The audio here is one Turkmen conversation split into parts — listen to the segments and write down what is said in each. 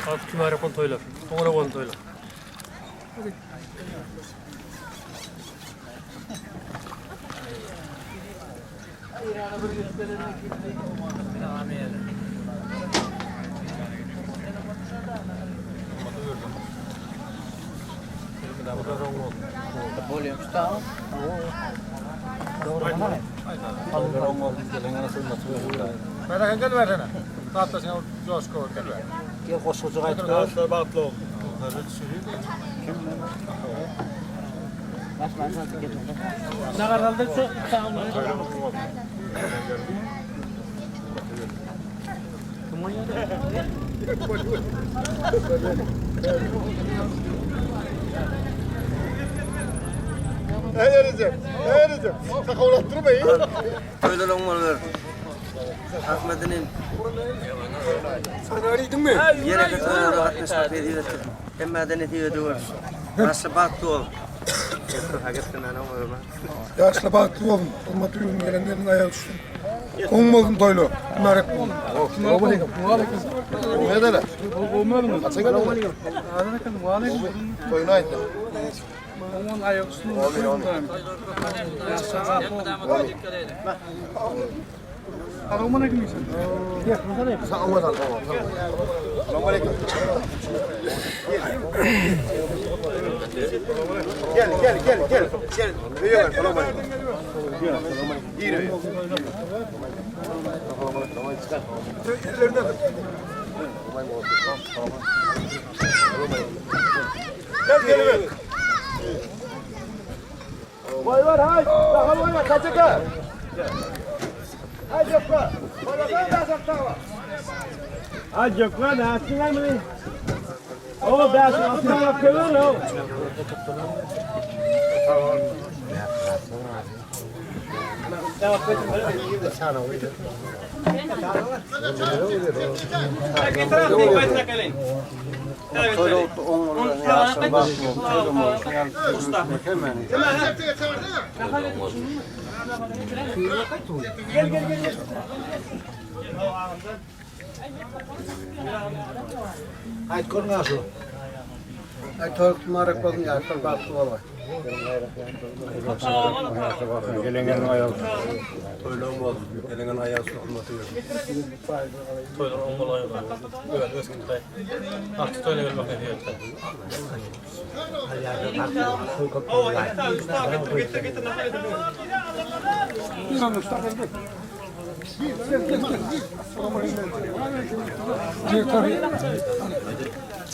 Bagtly mübarek bolsun toýlar. Oňa bolsun toýlar. Toýlar oň bolar. Ahmet inim. Ýene toýlara gatnaşmak nesip etsin. Hemmä-de nesip ediwer. Başla bagtly bol. Ýaşla bagtly bolsun. Hormatly ýüzüň gelenleriniň aýagy düşsün. Oň bolsun toýlar. Mübarek bolsun. Toýlar oň bolaý. Öl ösgünde. Artyk toýla gelmek nesip etsin.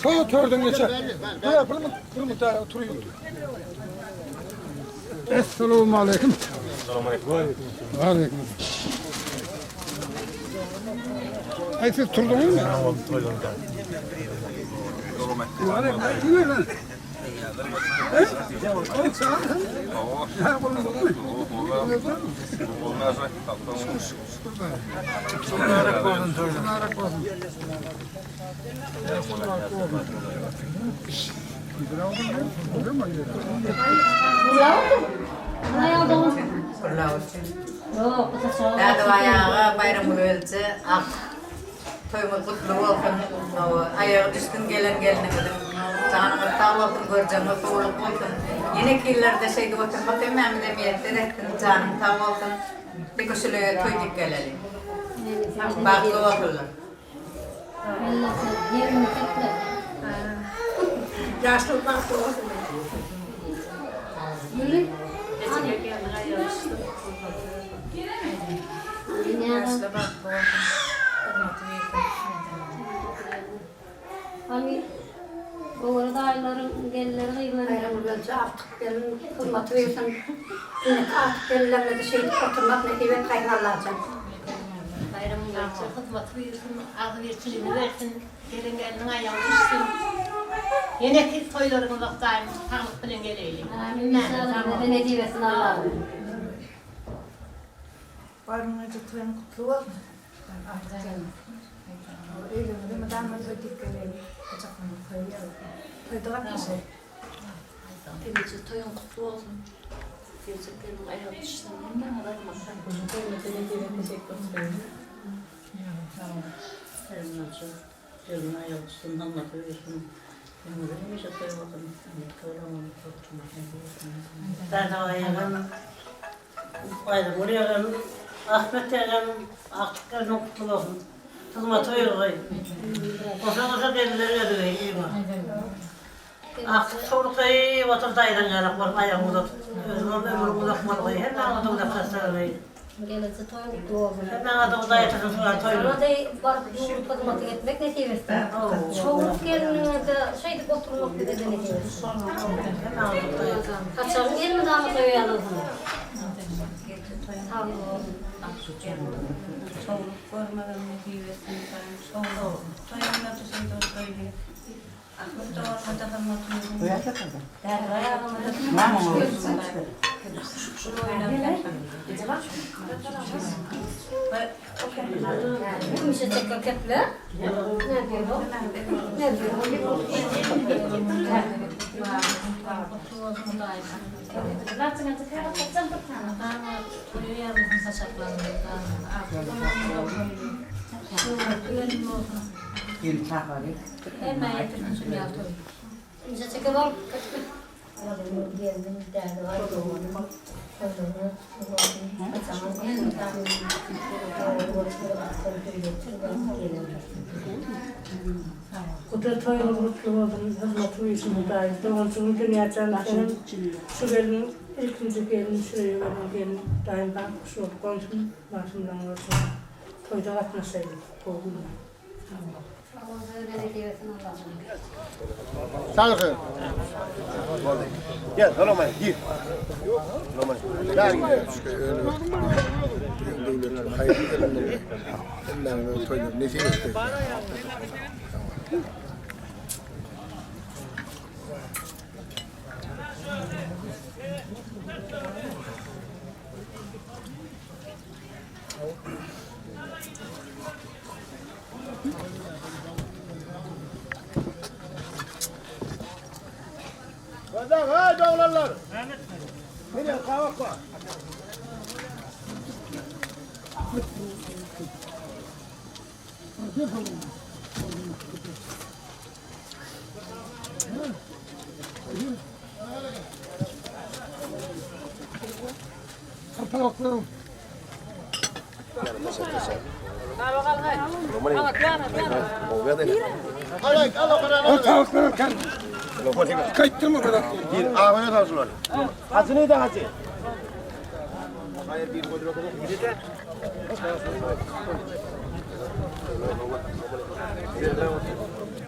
Ta törden geçer. Buraya bir bir müddet oturuyor. Esselamu aleyküm. Aleyküm. Ay siz turdunuz mu? Aleyküm. Dädebaý aga Baýramgül gelje ak toýuňyz gutly bolsun aýagy düşsün gelen gelniňiziň janyňyz sag bolsun görjegiňiz gowulyk bolsun ýeneki ýyllarda şeýdip oturmak hemmämize miýesser etsin janyň sag bolsun dik şuly toý diýip geleli bagtly bolsunlar. Ýaşlar bagtly bolsun. Ýaşlar bagtly bolsun. Hyzmaty girsin. Hany gowara daýylaryň gelinleri gyzlary. Baýramgül gelje artyk gelin hyzmaty bersin. Indiki artyk gelinlerine-de şeýdip oturmak nesip etgaýsyn Allajan. Baýramgül gelje hyzmaty bersin, agzybirçiligini bersin, gelen gelniň aýagy düşsün. Ýeneki toýlaryňyza Hudaýym saglyk bilen geleýli. Amin inşallah bize nesip etsin Allahym. Baýramgül eje toýuň gutly bolsun. Öýlerimize mydama toý diýip geleýin. Ojaklarymyz toý ýaly. Toýda gatnaşaýyn. Eneje toýuň gutly bolsun. Geljek gelniň aýagy düşsün. Hemmäňiz azmatdan. Gelin aýagy düşsün, hyzmaty bersin. Öňüňize hemişe toý bolsun. Toýlaryňyz oturmak nesip etsin. Dädebaý agam, Baýramgül agam, Ahmet agam, agtyk gelniň gutly bolsun. Hyzmaty bergaý. Goşa-goşa gelinler bergaý yzyňa. Agtyk çowlukdaý otur daýzaň ýalak bolup aýagyňy uzatyp. Özüňem ömrüň uzak bolgaý. Hemmäňe döwlet saçlargaý. Gelejek toýuň gutly bolsun. Hemmäňe Hudaý ýetirsin şular toýuny. Saňa-da baryp ýuwrup hyzmatyňy etmek nesip etsin. Çowluk gelniňe-de şeýdip oturmak bize-de nesip etsin. Saçagyň elmydama toýa ýazylsyn. Sag bol. Çowluk görmegem nesip etsin Hudaýym. Çowluk toýuňda-da şeýdip toýly. Ahmet doganymyza hyzmatyny Dädebaý agamyza Gümüşe çeker kepler. Gümüşe çeker ol. Geldim dädebaý doganym toýlaryna Guda toýuňyz gutly bolsun, hyzmaty uýsun Hudaý. Doganjygym Dünýäjan senem şu gelniň ilkinji gelni şu öýe gelen gelin Hudaýym bagt guşy bolup gonsun, bagtymdan bolsun. Toýda gatnaşaýyn. Gowy günler. Sag Boldy. Gel, salam aleyküm. Gir. Salam aleyküm. Gel. Döwletli, haýyrly gelinler. Hemmäňize toýlar nesip etsin. Gözden haydi oğlanlar. Nereye kavak var? Tabaklarym. O tabakları kan. Kaýtdyrma kadar. Hacı neydi hacı?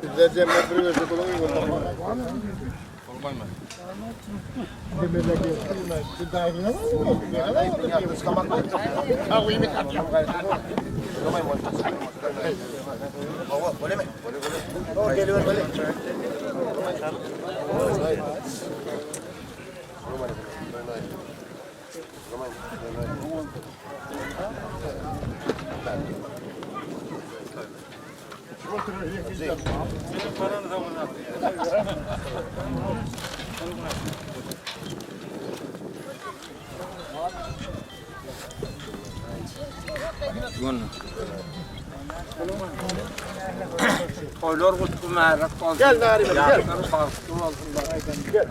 Bizler cemmet bir gözü kulağın Toýlar gutly mübärek bolsun. Gel Narim, gel. Ýaşlar bagtly bolsunlar.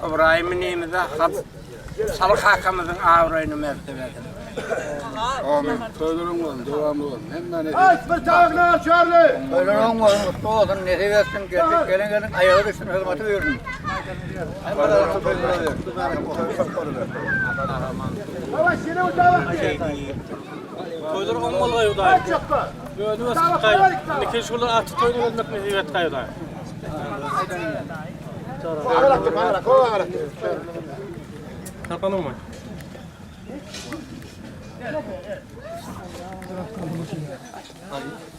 Ybraýym inimize has Salyh kakamyzyň abraýyny mertebesini. Amin. Toýlaryň bolsun, dowamly bolsun. Hemmäne Aç bir tavuklar Charlie. Toýlaryň bolsun, gutly bolsun, nesip etsin, gerçek gelen gelin aýagy düşsün, hyzmaty buyursun. Yavaş yine o tavuk. Toýlar oň bolgaý Hudaý. Aç çakka. Özüňe sykaý. Indiki şular aty toýuna gelmek nesip etgaý Hudaý. Tapanyňmy?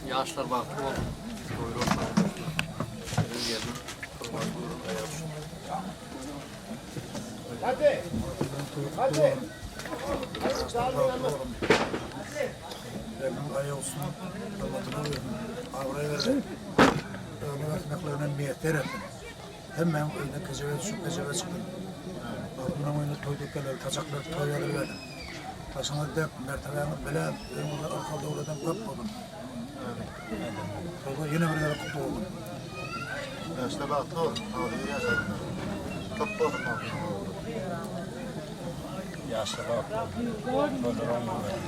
Ýaşlar bagtly bolsun. Toýlar bolsun. Gelin hyzmaty buyursun, aýagy düşsün. Hadi. Hadi. Rabbim aý olsun, hyzmatyny buyursun, abraý bersin. Ömür etmeklerine miýesser etsin. Hemmäň öýüne kejebe düşüp, kejebe çykdym. Bagtymdan öýüne toý dökgeler, saçaklar toý ýazyp berdim. Başyňyz dek, mertebäňiz belent, öýüňizde yrkal döwletem köp bolsun. Toýlar ýene bir gezek gutly bolsun. Ýaşla bagtly bol, agzybir ýaşasynlar. Köp bolsun bagtyň ogullary. Ýaşla bagtly bol, toýlar oň bolsun.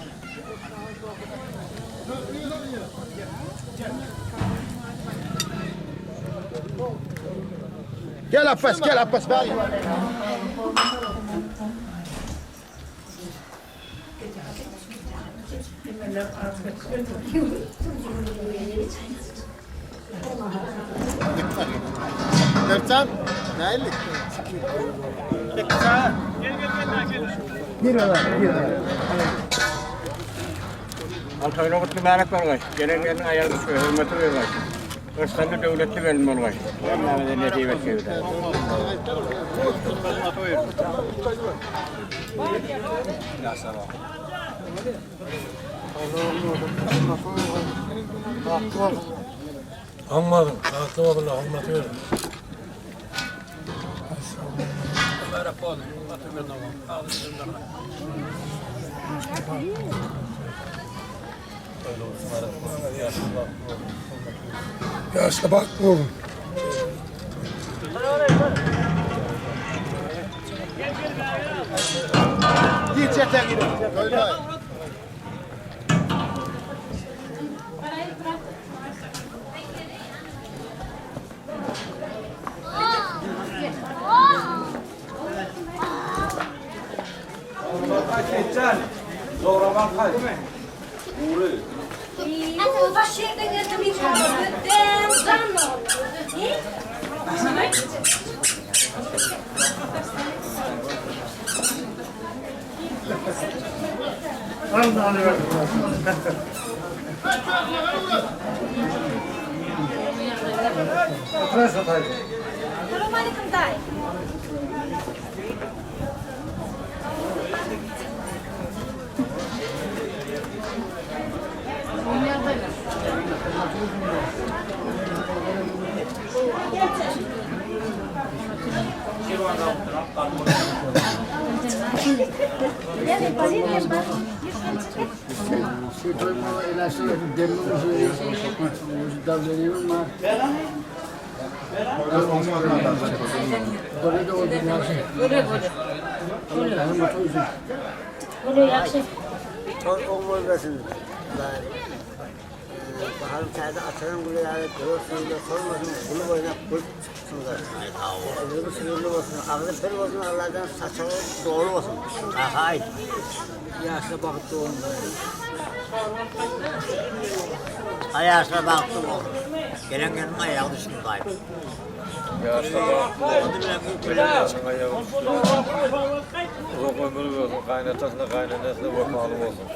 Gel Apbas, gel Apbas bäri gel. Mertcan, nähili? Toýlar gutly mübärek bolgaý. Gelen gelin aýagy düşgey, hürmeti bolgaý. Rysgally döwletli gelin bolgaý. Hemmämize nesip etsin. Oňmadym, bagtly bolsunlar, hormaty bersin. Ýaşla bagtly bolun. Gir çete gir. Toýlar. Baş ýerden geldim ötden jan oldu. Salam aleyküm daýy. Toý oňmaz bersin. Baharym täze açalan güli ýaly göz suwunda solmasyn, gülüp oýnap gülüp çyksynlar. Ömri sürürli bolsun, agzy pür bolsun, Alladan saçagy doly bolsun. Ahaý. Ýaşla bagtly bolun. Aý ýaşla bagtly bol. Gelen gelin aýagy düşsün daýym. Ýaşla bagtly bol. Aýagy düşsün. Uzak ömür bersin, gaýynatasyna, gaýynenesine wepaly bolsun.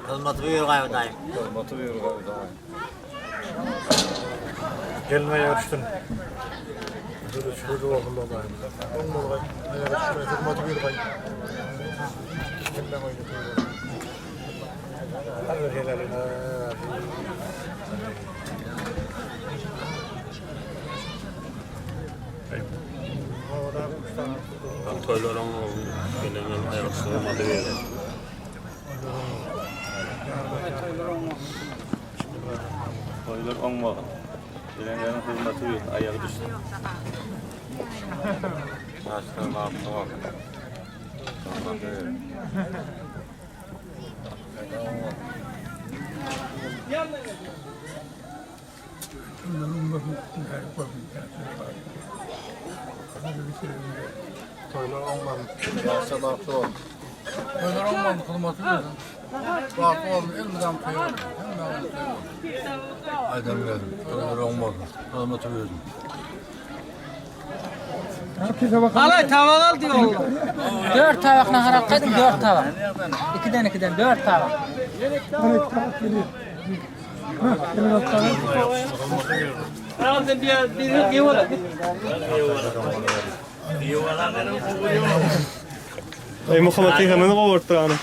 Hyzmaty buýur gaýgy daýym. Hyzmaty buýur gaýgy daýym. Gelin aýagy düşsün. Şükür şükür bolsun daýym. Oň bolgaý. Aýagy düşmez, hyzmaty buýurgaý. Hemmäň öýünde toý bolsun. Toýlar oň bolsun. Gelen gelin aýagy düşsün, hyzmaty buýurgaý. Toýlar oň bolsun. Gelen gelin hyzmaty buýursun, aýagy düşsün. Ýaşlar bagtly bolsun. Hyzmaty buýursun. Toýlar oň bolsun. Ýaşlar bagtly bolsun. Toýlar oň bolsun, hyzmaty buýursun. Bagtly bolsun, elmydam toý bolsun. Hemmämiz toý bolsun. Aýdan gelin, toýlar oň bolsun. Hyzmaty buýursun. Alay tabak al diyor oğlum. Dört tabak nahar alıp kaydın dört tabak. İkiden ikiden dört tabak. Ey Muhammed Peygamber'i gowartdyr any.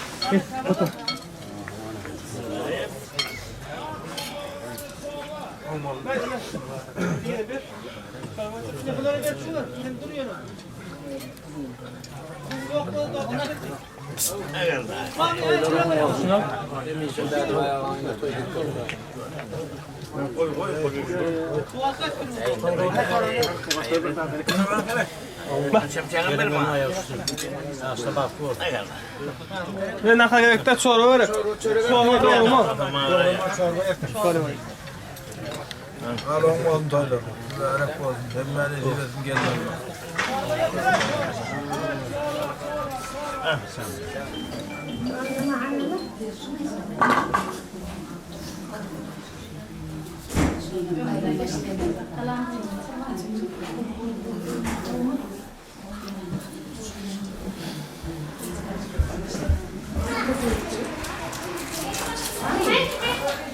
Ne nahar gerekde çorba gerek. Çorba doğru mu? Alon olsun toýlar. Mübarek bolsun. Hemmäni nesip etsin gelinler.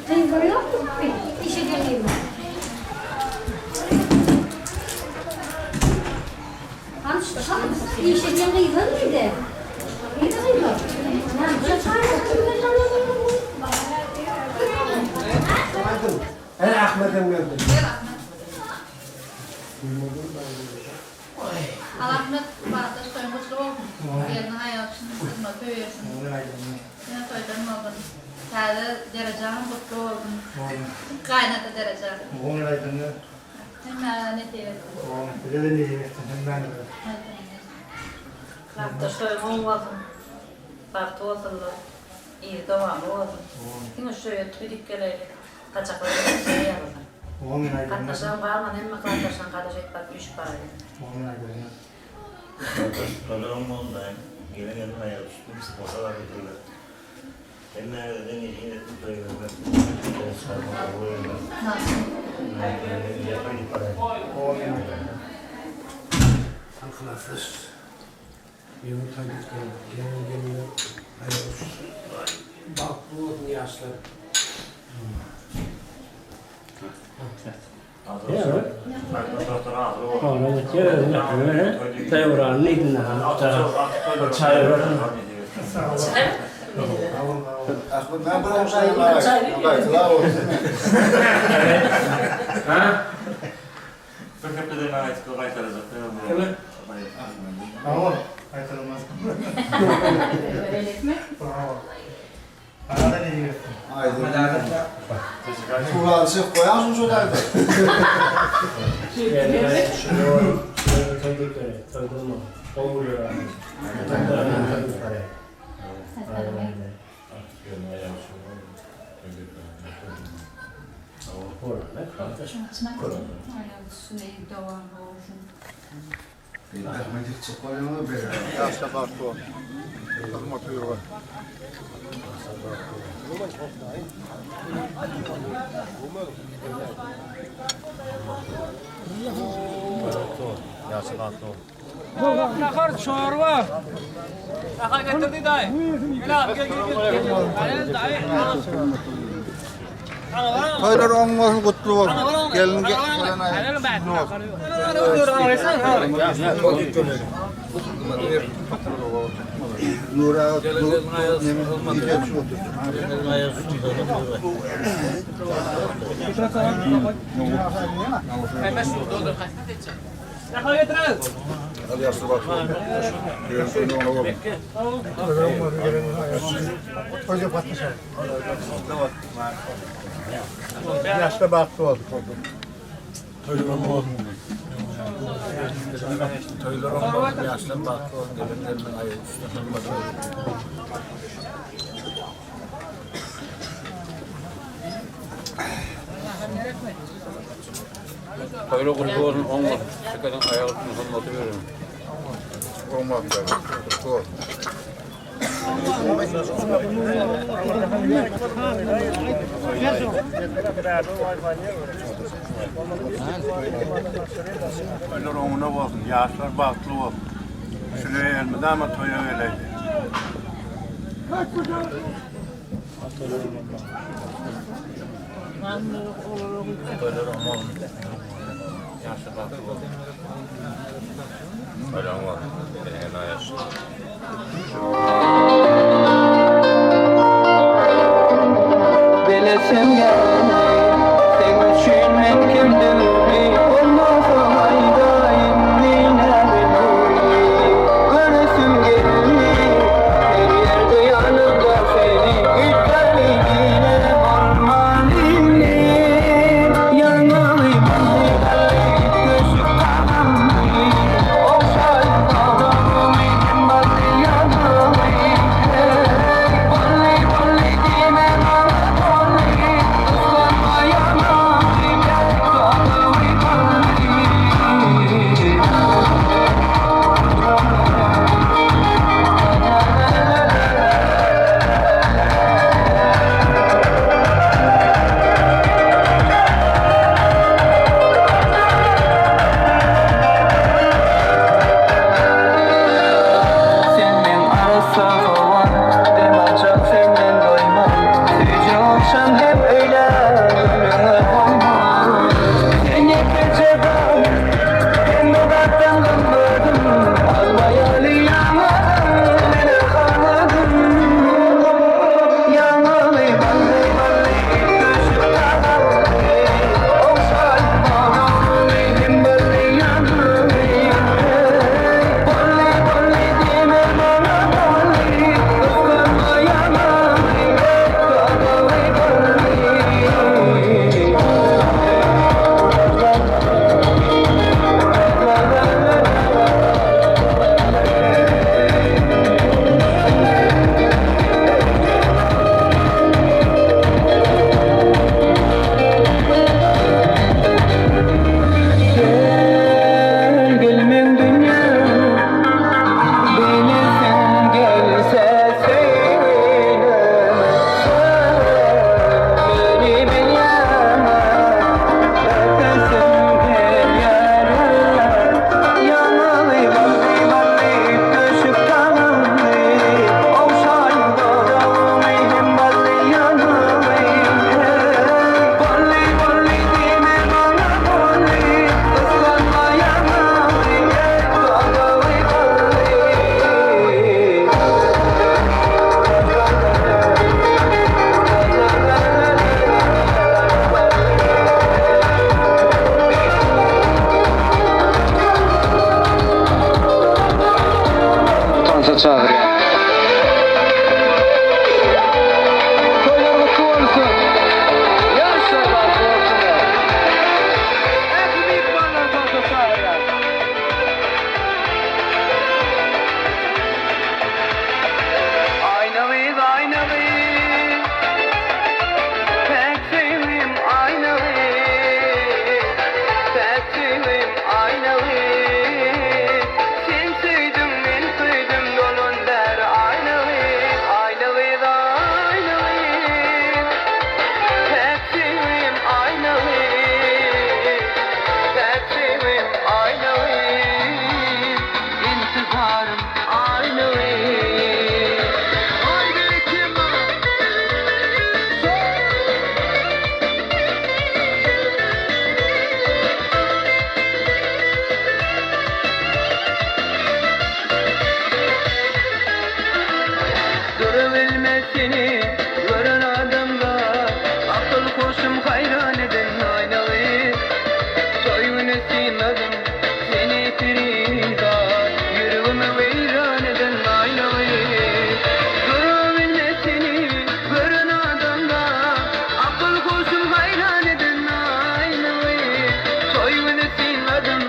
Gyzlar ýokmy? Işe gelýärmi? Işe gelen gyzlar nirde? Nirde gyzlar? Her Ahmet'im geldi. Al Ahmet baradaş toýuň gutly bolsun. Gelniň aýagy üçin hyzmaty öýersin. Ýene toýdan bolsun. Täze derejaň gutly bolsun. Gaýnata dereje. Hemmäňe nesip etsin. Bize de nesip etsin hemmäňize. Gardaş toýuň oň bolsun. Bagtly bolsunlar. Yzy dowamly bolsun. Diňe şu öýe toý diýip geleýli. Saçaklar ýazylsyn. Gatnaşan galman hemme klasdaşlaň gadaş edip baryp üýşüp baraýyn. Toýlaryň bolsun, gelen gelin aýagy düşsün, goşa bardylar. Hemmäňizden nesip etsin toý görmek. Halkylasyş. Ýöne taýdyklar, gelen gelinler aýagy düşsün. Bagtly bolsun ýaşlar. Bir hepdeden gaýtyp gaýtarajak. Kime? Hawa, gaýtarylmaz. Bana da nesip etsin. Tuğralı koyarsın şu dayda. Yaşta bagtly bol. Hyzmat buyurgan. Nahar çorba. Nahar getirdi dayı. Gel gel gel gel. Dayı. Toýlar oň bolsun, gutly bolsun. Gelin gelen aýagy olsun. Nura Nahar getirdi. Hadi yaşlı bak. Hoca patlaşalım. Yaşta bagtly bolsun. Toýlar oň bolsun. Toýlar oň bolsun, ýaşlar bagtly bolsun, gelen geliniň aýagy düşsün, hyzmaty Toýlar gutly bolsun, oň bolsun. Şekerin aýagy üstüne hyzmaty berin. Olmaz böyle. Gutly bolsun. Toýlar oňuna bolsun, ýaşlar bagtly bolsun. Şunu elmydama toýa geleýli. Toýlar oň bolsun. Ýaşlar bagtly bolsun. Toýlar oň bolsun. Gelin aýagy üstüne. Bilesim geldi Seň üçin men kimdigimi Bolmasa aýdaýyn näme Göresim geldi. güni synladym seni perizat Ýüregimi weýran eden aýnaly Durubilmez seni gören adamda Akyl huşum haýran eden aýnaly Toý güni synladym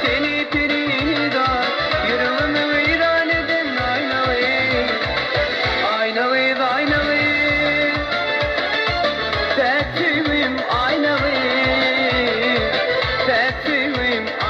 seni perizat Ýüregimi weýran eden aýnaly Aýna gyz aýna gyz Päk söýgim aýna gyz Päk söýgim.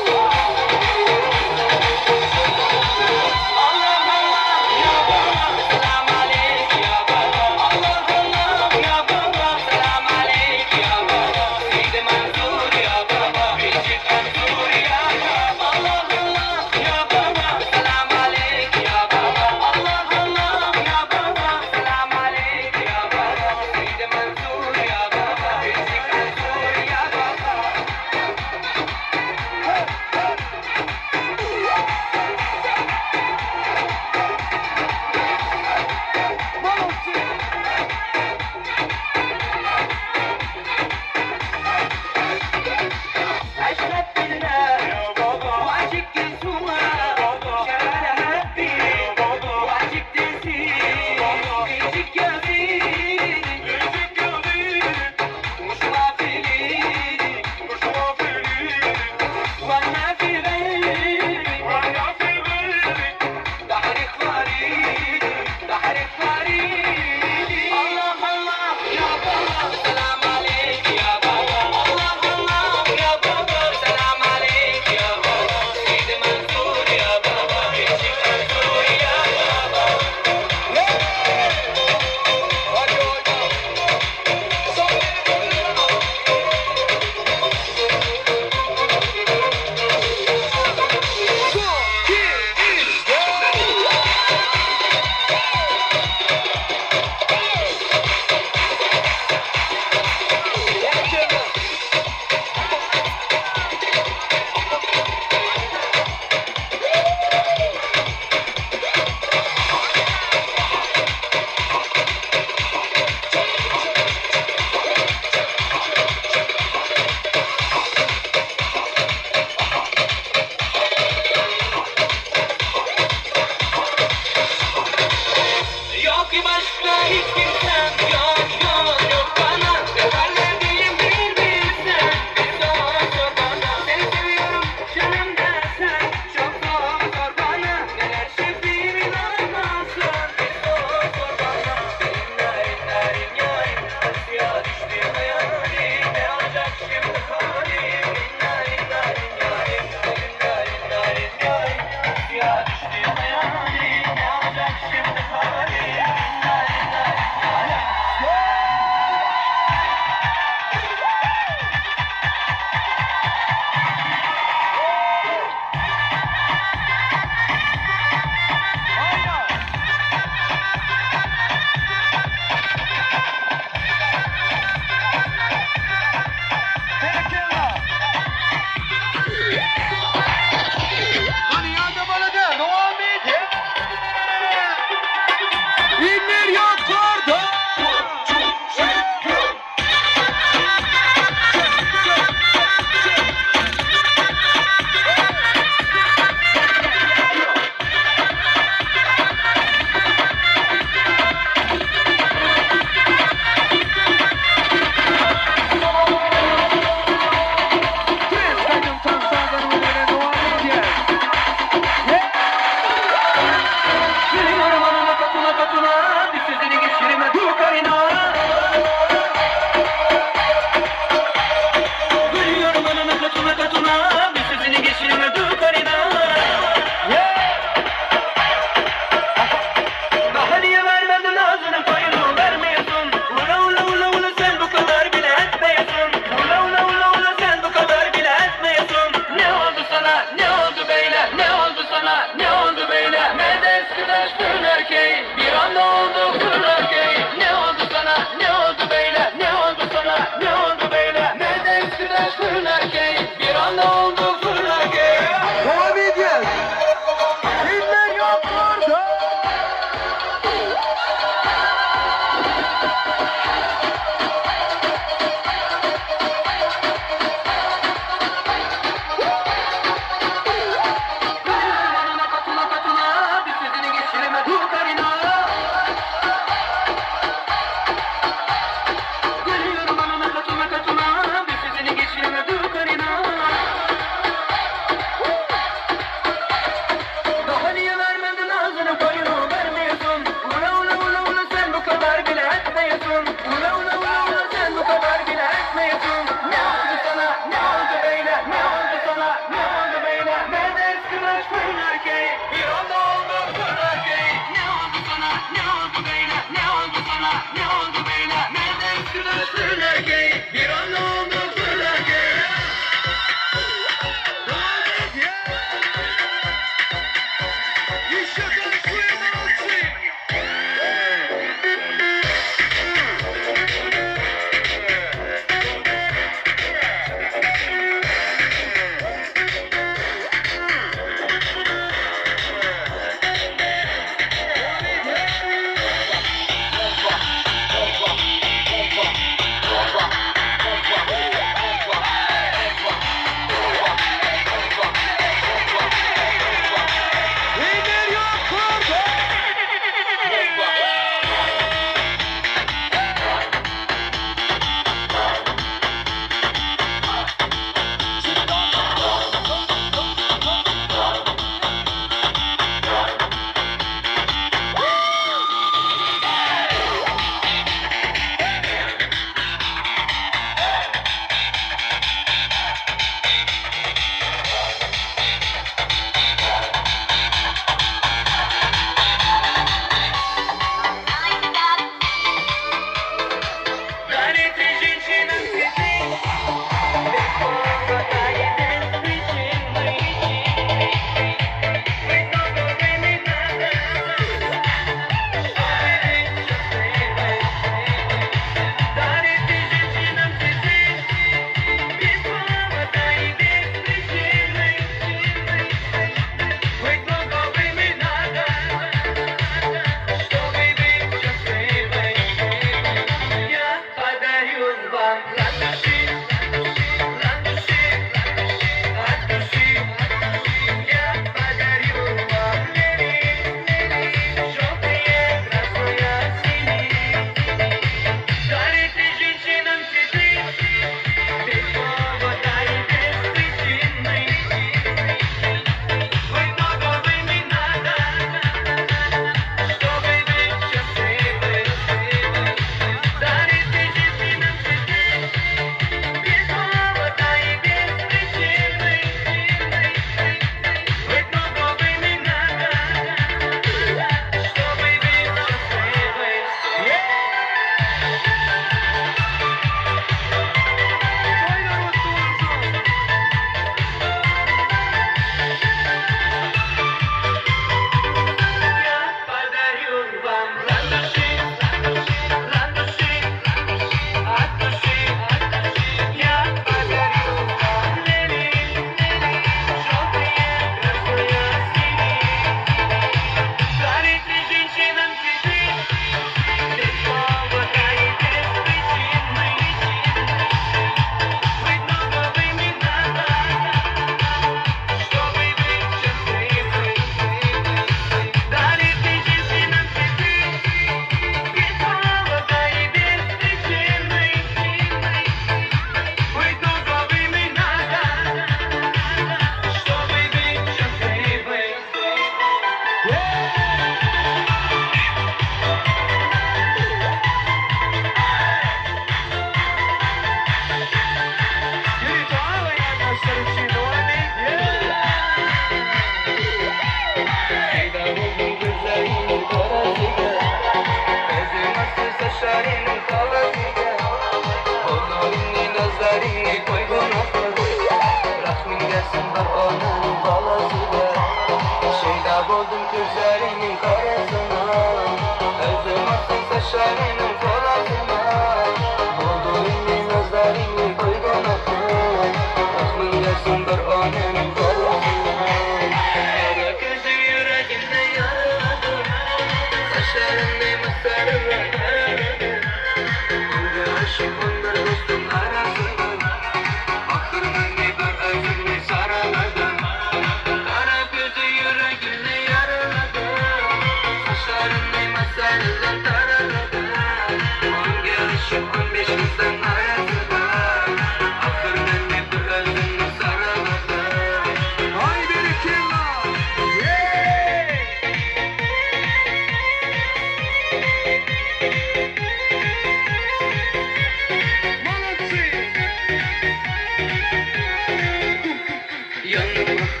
Yandım ah,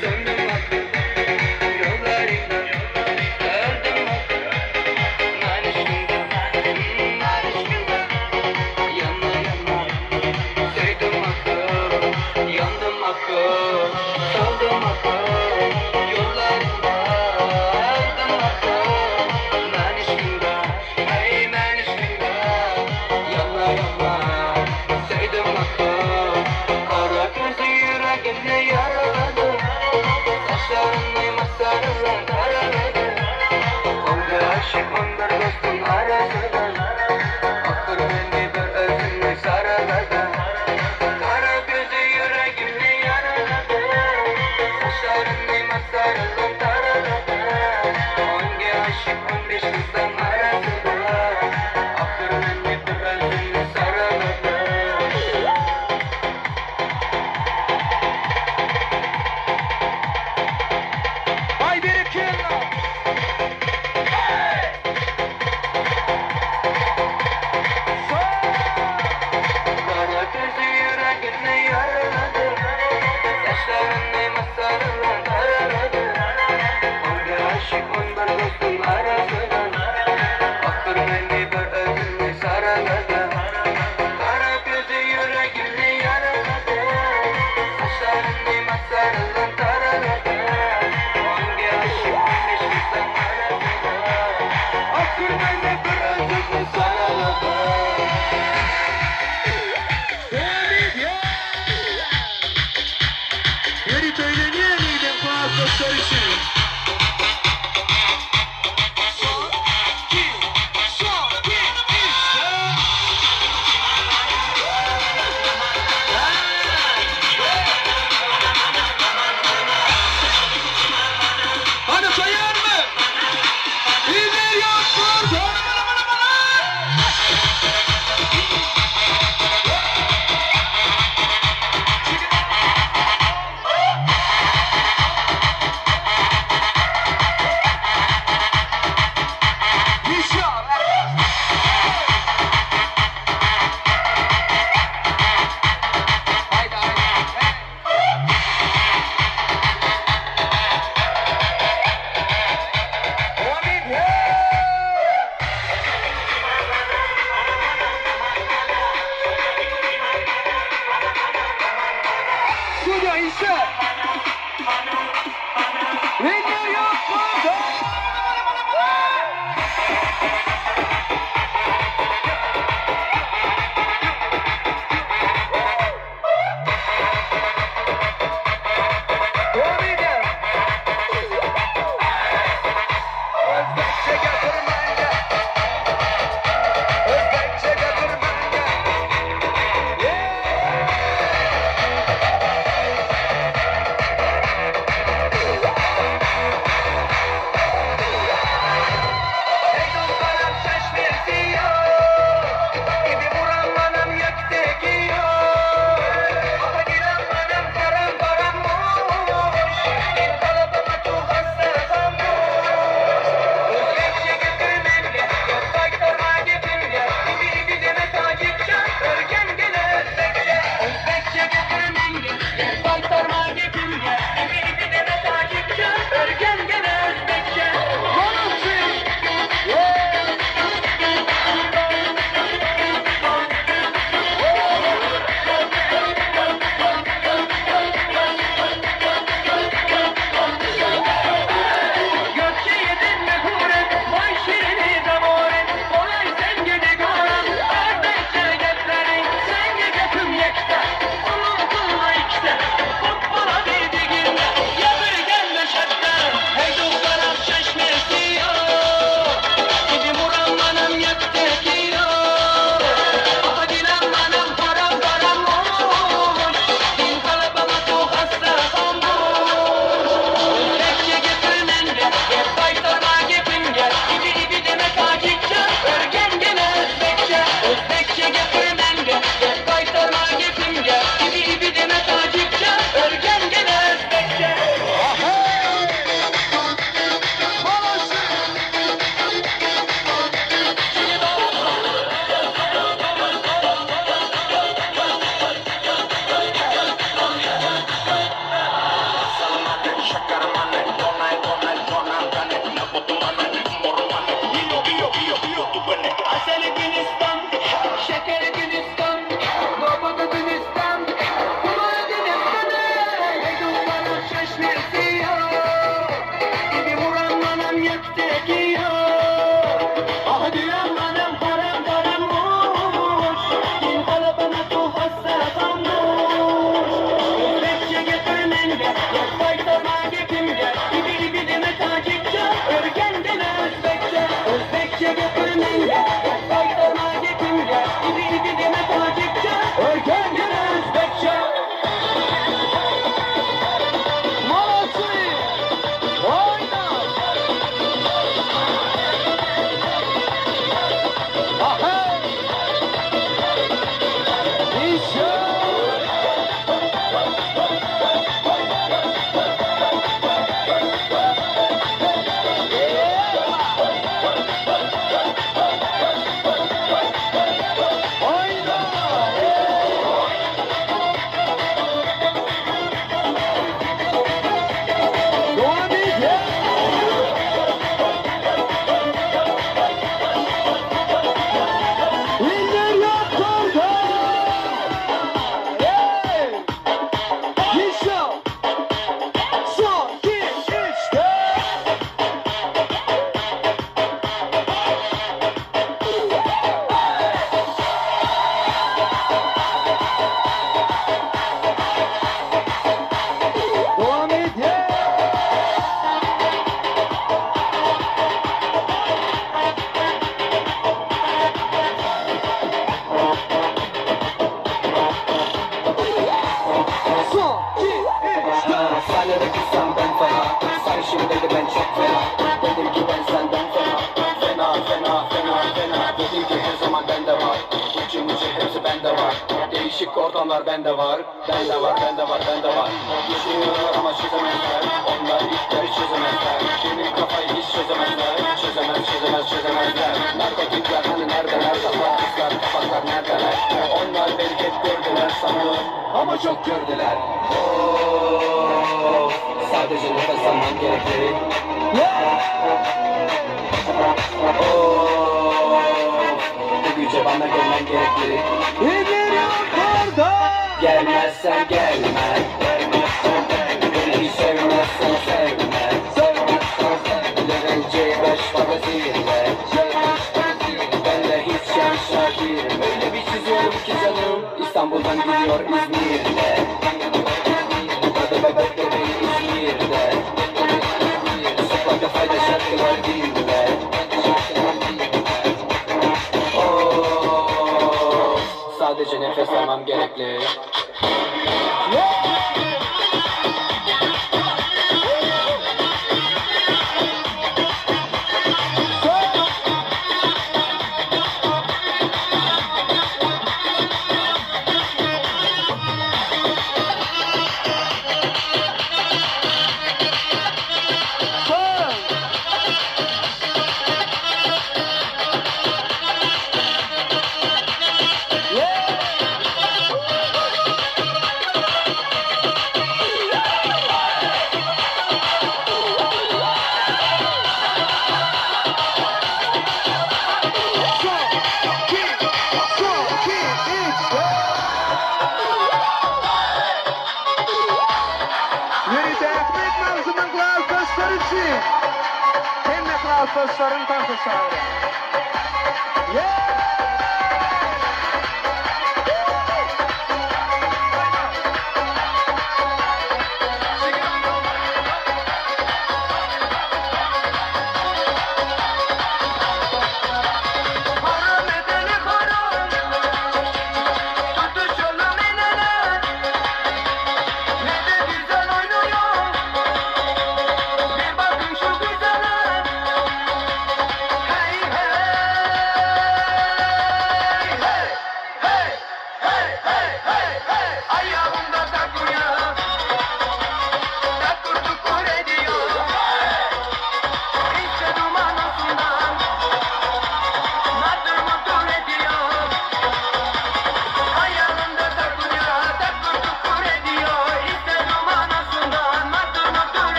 söndüm ah, yollarında öldüm ah. Çünkü her zaman bende var Gucci muci hepsi bende var Değişik ortamlar bende var Bende var bende var bende var Düşünüyorlar ama çözemezler Onlar işleri çözemezler Benim kafayı hiç çözemezler Çözemez çözemez çözemezler Narkotikler hani neredeler Kapak kızlar kapaklar neredeler Onlar beni hep gördüler sanıyor Ama çok gördüler Of, Sadece nefes almam gerekli Of, Bu güce bana gelmen gerekli Gelmezsen gelme Beni hiç sevmezsen sevme Level C5 magazinle Benle hiç yarışa girme Öyle bir çiziyorum ki canım İstanbul'dan gidiyor İzmir'le Hadi bebek de beni İzmir'de Spotify'da şarkılar dinle Of, Sadece nefes almam gerekli Ýörite Ahmet Magtymyň klasdaşlary üçin hemme klasdaşlaryň tansa çagyrýar.